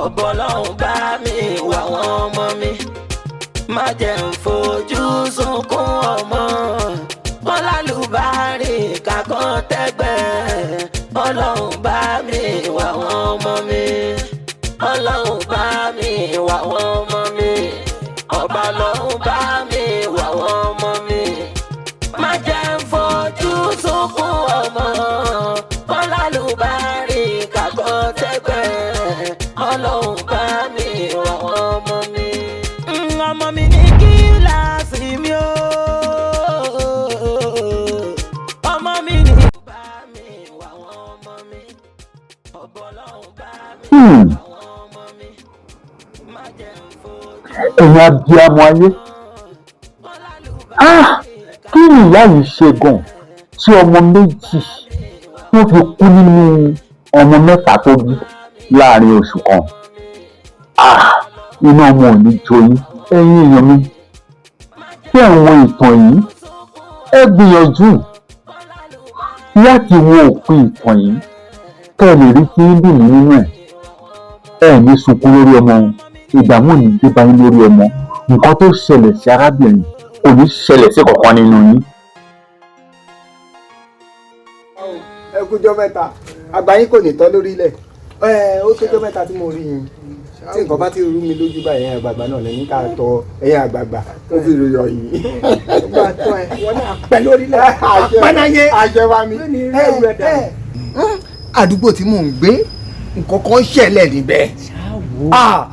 Ọ̀bọ̀lọ́hún bá mi wà wọ́n ọmọ mi. Má jẹ́ ń fojú sunkún ọmọ. Wọ́n lálùbárí kàkán tẹ́gbẹ́. Ọlọ́run bá mi wà wọ́n ọmọ mi. Ọlọ́run bá mi wà wọ́n ọmọ mi. Ọba lọ́hún bá mi wà wọ́n ọmọ mi. Má jẹ́ ń fojú sunkún ọmọ. Wọ́n lálùbárí kàkán tẹ́gbẹ́. Ọlọ́run bá mi wà wọ́n ọmọ mi. Ọmọ mi ní kíláàsì mi o. Ọmọ mi ní. Bá mi wà wọ́n ọmọ mi. Ọ̀bọ̀lọ́hún bá mi wà wọ́n ọmọ mi. Má jẹ́ ń fojú Ẹ̀yin abiyamọ ayé, ah, kí ni ìyá yìí ṣe gan tí ọmọ méjì tó fi kú nínú ọmọ mẹ́ta tó bí láàrin oṣù kan? Ah, iná ọmọ ò ní jó yín. Ẹ̀yin èèyàn mi tí ẹ̀ ń wo ìtàn yìí, ẹ gbìyànjú láti wo òpin ìtàn yìí kẹ́ ẹ lè rí tí ń dùn nínú ẹ̀. Ẹ ní sunkún lórí ọmọ, ìdààmú ò ní dé bá yín lórí ọmọ. Nǹkan tó ṣẹlẹ̀ sí arábìnrin kò ní ṣẹlẹ̀ sí kankan nínú yín. Ẹ kújọ́ mẹ́ta, àgbà yín kò ní tán lórí ilẹ̀. Ẹ ó tójọ́ mẹ́ta tí mo rí yín. Tí nǹkan bá ti rú mi lójú báyìí, ẹ̀yin àgbààgbà náà lẹ́yìn ká tọ ẹ̀yin àgbààgbà ó fi rò yìí. Ọgbà tó ẹ wọn náà pẹ́ lórílẹ̀ àpẹnáyé. Àṣẹ wa mi. Lónìí rí ẹrù ẹ dànù. Àdúgbò tí mò ń gbé, nǹkan kan ṣẹlẹ̀ níbẹ̀.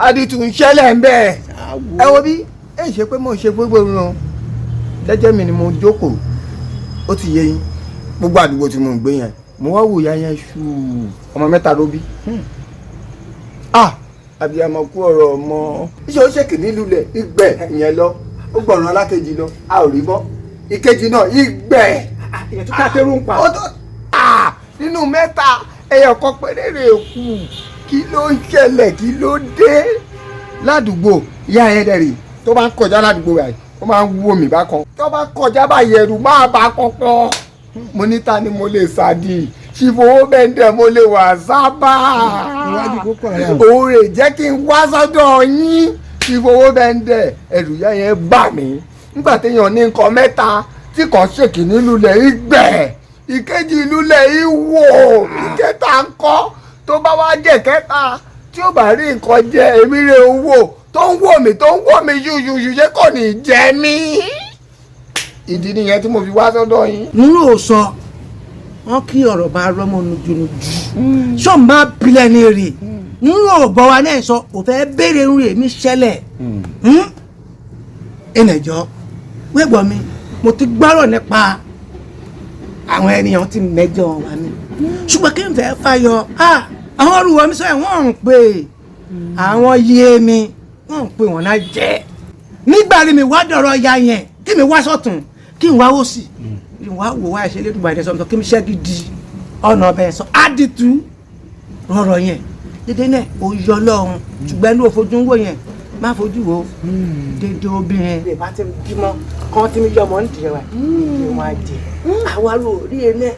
Àdìtú ń ṣẹlẹ̀ ńbẹ̀. Ẹ wo bí ẹ ṣe pé mò ń ṣe gbogbo irun jẹ́jẹ́ mi ni mo jókòó, ó ti yé yín. Gbogbo àdúgbò tí mò ń gbé yẹn, mo wá wò ya yẹn ṣù, ọmọ mẹ́ta ló bí. Abiyamọ kú ọ̀rọ̀ ọmọ. Iṣẹ́ ó ṣèkì nílùlẹ̀ ìgbẹ́ ìyẹn lọ, ó gbọ̀ràn alákejì lọ, a ò rí mọ́. Ìkejì náà ìgbẹ́. Ìyẹn tó ká tẹ́rù ń pa. Ó tó nínú mẹ́ta, ẹyọ kan péré rè kù. Kí ló ń ṣẹlẹ̀? Kí ló dé ládùúgbò? Ìyá yẹn dẹ̀ rè, tó bá ń kọjá ládùúgbò báyìí, ó máa ń wò mí bákan. Tó bá kọjá báyìí, ẹrù máa bá kọ́kọ́. Mo ní ta ni mo lè sàdí ṣìfowó bẹ́ńdẹ̀ mo lè wà sábà òun rè jẹ́ kí n wá sọ́dọ̀ yín. Ṣìfowó bẹ́ńdẹ̀, ẹrù ìyá yẹn bà mí nígbà téèyàn ní nǹkan mẹ́ta tí kò ṣèkì nílùú lẹ̀ ìgbẹ́, ìkejì ìlú lẹ̀ ìwò, ìkẹta ńkọ́? Tó bá wá jẹ́ kẹta tí ó bá rí nǹkan jẹ, èmi rè owó tó ń wò mí, tó ń wò mí yúyúyú, ṣé kò ní jẹ mí? Ìdí nìyẹn tí mo fi wá sọ́dọ̀ yín. Nínú ò sọ wọn kí ọ̀rọ̀ bá rọ́mọ nujunuju sọ ma bilẹ̀ ní rè nínú ò bọ̀ wa náà sọ ò fẹ́ béèrè ń rè mí ṣẹlẹ̀ ẹnẹjọ́ wẹ́gbọ́n mi. Mo ti gbọ́rọ̀ nípa àwọn ènìyàn tí mẹ́jọ wà mí, ṣùgbọ́n kí n fẹ́ fàyọ àwọn olùwọ́ mi sọ ẹ̀ wọ́n ń pè àwọn yé mi, wọ́n ń pè wọ́n náà jẹ́ nígbà rí mi wá dọ̀rọ̀ ya yẹn, kí mi wá sọ̀tún, kí n wá wò sí, kí n wá wò wá ṣe lédùn bàjẹ́ sọ̀tún, kí n ṣẹ́ gidi ọ̀nà ọbẹ̀ sọ àdìtú rọrọ̀ yẹn dédé náà ó yọ lọ́run. Ṣùgbọ́n ẹnu òfojú ń wò yẹn, má fojú wo dédé obìnrin. Lè bá ti bímọ kán tí mi yọ ọmọ nídìí rẹ kí wọn á jẹ àwa ló rí e náà.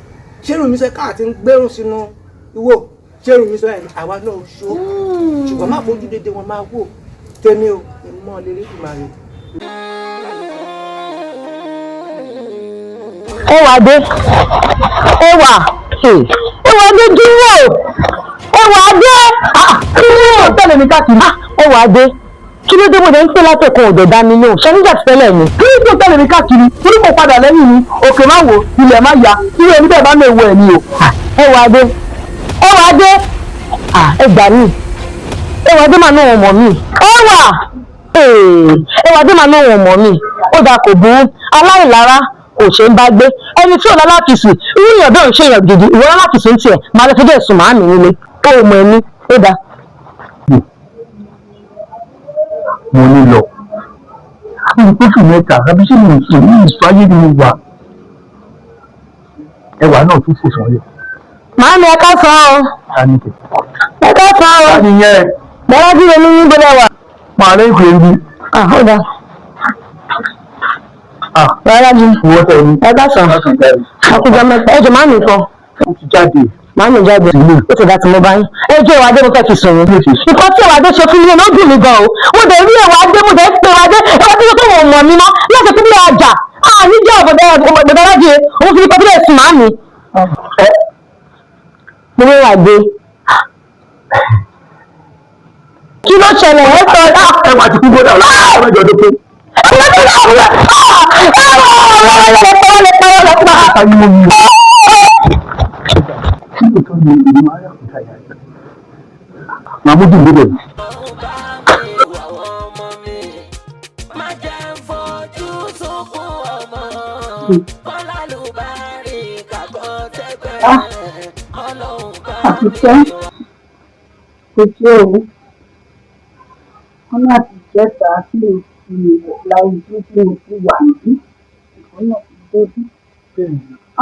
Ṣérù mi sọ káà ti ń gbérùn sínú ìwò, ṣérù mi sọ ẹ àwa náà ṣó, ṣùgbọ́n má fojú dédé wọn máa wò tèmi o ìmọ̀ lè rí ìmọ̀ rẹ. Ẹwà dé, ẹwà, ẹwà dé, dúró, ẹwà dé. Kí ló ń tẹ̀lé mi káàkiri? Ẹwà dé, kí ló dé? Mo dé ń pè látẹ̀kọ̀ ọ̀dọ̀ dá mi lóhùn ṣé nígbà tí tẹ́lẹ̀ ni. Kí ló tó tẹ̀lé mi káàkiri? Torí kò padà lẹ́yìn mi, òkè má wò, ilẹ̀ má ya, irú ẹni bẹ́ẹ̀ bá mi wọ ẹ̀ ni o. Ẹwà dé, ẹwà dé, ẹ gbà mí. Ẹwà dé màá náà wọ̀n mọ̀ mí. Ẹwà, ẹwà dé màá náà wọ̀n mọ̀ mí. Ó dáa, kò burú. Aláìlára kò ṣe ń bá gbé ẹni tí ò lálàkìsì, irú èèyàn bẹ́ẹ̀ ń ṣe èèyàn gidi. Ìwọ lálàkìsì ń tiẹ̀ máa lọ fi dé sùn màámi nílé ó mọ ẹni ó dáa. Mo ní lọ àbí oṣù mẹ́ta àbí ṣé mo sùn ní ìsọ ayé ni mo wà, ẹwà náà tún fò sànlẹ̀. Màámi, ẹ káàsán o. Ta ni kẹ? Ẹ káàsán o. Ta ni yẹn? Bọ́lá bí omi yín gbọ́dọ̀ wà. Màá lẹ́yìn kúrẹ́ níbí. Ó dáa. Rárá ju Ìwọ tẹ̀ ní. Ẹ káàsán, àkójọ mẹ́ta. Ẹ jọ, màámi kan. Ó ti jáde. Màámi jáde, ó ti dá tí mo bá yín. Ẹjọ́ Ẹwàdé mo fẹ́ fi sùn yín. Nǹkan tí Ẹwàdé ṣe fún mi ló dùn mí gan o. Mo dẹ̀ rí Ẹwàdé, mo dẹ̀ pe Ẹwàdé, Ẹwàdé tó wọ̀ mọ̀ mi mọ́ láti fi bí ọjà. Àní jẹ́ ọ̀bọ̀dọ̀ lájẹ, òun fi kọ́ bílẹ̀ sùn màmí. Mo wé Ẹwàdé. Kí ló ṣẹlẹ̀ ẹ sọ? Ẹwà ti kú gbọ́dọ̀ ọlọ́run mẹ́jọ tó pé. Màmúdù gbọ́dọ̀. Má jẹ́ ń fojú sunkún ọmọ. Kọ́lá ló bá rí kàkọ́ tẹ́gbẹ́. Ọlọ́run bá Àfikẹ́ kò ṣe o, wọn láti jẹta tí o ti la ojú tí o ti wà ní ìwọ náà ti débí.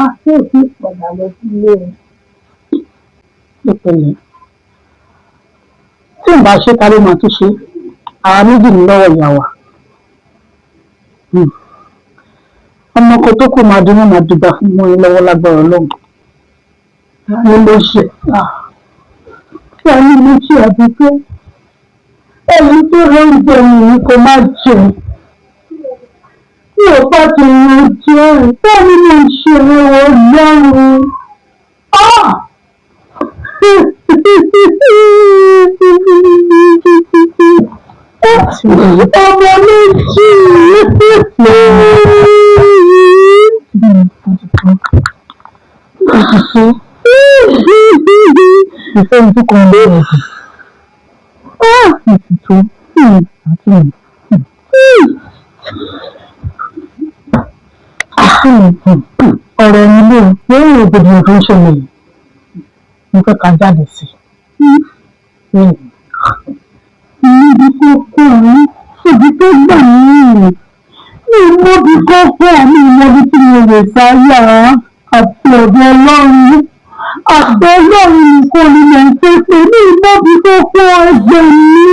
A ṣé o ti padà lọ sílé ẹ? Ìpẹ̀lẹ́. Tí n bá ṣe, ta ló máa tún ṣe? Àwa méjì ní lọ́wọ́ ìyá wa. Ọmọ kan tó kù máa dúró, máa dùgbà fún mọ́ ẹ lọ́wọ́ lágbára Ọlọ́run. Ta ni ló ṣe? Ta ni ló ṣe, Àbíkẹ́? Ẹni tó rẹ oúnjẹ yìí kò má jẹ. Tí ò bá ti rìn jẹ, ta ni mo ṣe Ọlọ́run? Ah! Ọmọ méjì. Ìfẹ́ mi tó kàn lé ẹ̀dùn. Ìtìtò àti ọ̀rọ̀ ẹni lé lórí rògbòdìyàn tó ń ṣẹlẹ̀ yìí, mo fẹ́ ká jáde sí i. Níbi tó kọ̀ ọ́, ibi tó gbà mí, mi ò mọbi kọ́kọ́, mi ò mọbi tí mo lè sáyà àti ọ̀dọ̀ Ọlọ́run. Àti Ọlọ́run nìkan ni mò ń ké pé mi ò mọbi kọ́kọ́, ẹgbẹ́ mi.